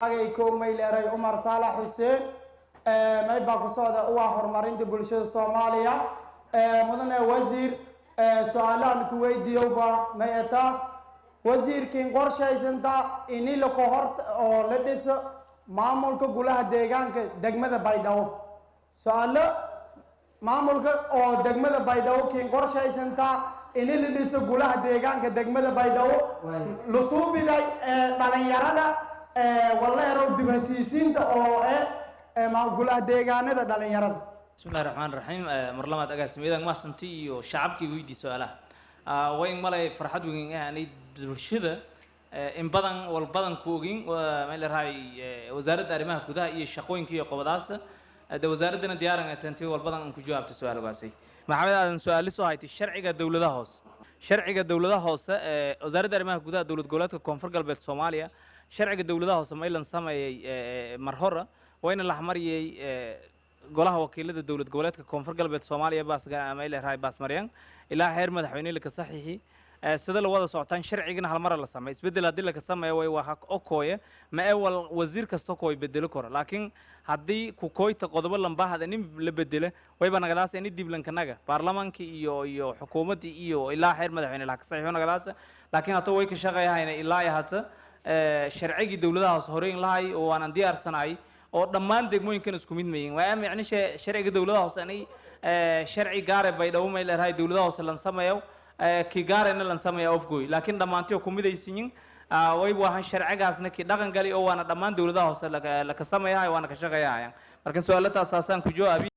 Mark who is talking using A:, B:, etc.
A: Magay ko mayleeray Umar Saalax Xuseen, may baa ku socda uwa horumarinta bulshada Soomaaliya. Mudane wasiir, su-aalahan ku weydiiyowba may etaa: wasiirkiin qorshaysanta ini laka hor oo la dhiso maamulka golaha deegaanka degmada Baydhabo? Su-aalo maamulka oo degmada Baydhabo, kiin qorshaysanta ini la dhiso golaha deegaanka degmada Baydhabo lusuubiday dhalinyarada waleerow dib heshiisiinta oo eh golaha deegaanada dhalinyarada?
B: Bismillahi raxmaan raxiim. Mar labaad, agaasimayadan mahadsanti iyo shacabkii weydii su-aalaha. Way in malay farxad weyn ah anay bulshada in badan wal badan ku ogin meel raay wasaaradda arrimaha gudaha iyo shaqooyinka iyo qobadaas de wasaaraddana diyaaran tanti wal badan ku jawaabta su-aalgaasi. Maxamed Aadan, su-aali soo haytay sharciga dowladaha hoose. Sharciga dowladaha hoose ee Wasaaradda Arrimaha Gudaha Dowlad Goboleedka Koonfur Galbeed Soomaaliya, sharciga dowladaha hoose maylan sameeyey mar hore, wayna la mariyay golaha wakiilada Dowlad Goboleedka Koonfur Galbeed Soomaaliya, baasmayleerahay baasmaryan ilaa heer madaxweyne laka saxiixi. Sida la wada socotaan, sharcigana hal mar la sameeyo, isbeddel haddii laka sameeyo way waa okooye ma ee wal wasiir kasta kooy bedelo karo, laakiin haddii ku kooyta qodobo lambahada nin la bedela, wayba nagadaas ini diblankanaga baarlamaanka iyo xukuumaddii iyo ilaa heer madaxweyne laka saxiixo nagadaas. Laakiin hata way ka shaqeeyahayna ilaa iyo hata sharcigii dowladaha hoose horey lahay oo waanan diyaarsanay oo dhammaan degmooyinkan isku mid mayin. Waa micnishe sharciga dowladaha hoose anay sharci gaare Baydhabo may leedahay dowladaha hoose lan sameeyo, ki gaarena lan sameeyo Ofgoy, laakiin dhammaantiyo ku midaysiyin way waahan sharcigaasna ki dhaqan gali oo waana dhammaan dowladaha hoose laka sameeyahay waana ka shaqeeyahayan. Marka su-aalataas saasaan ku jawaabi.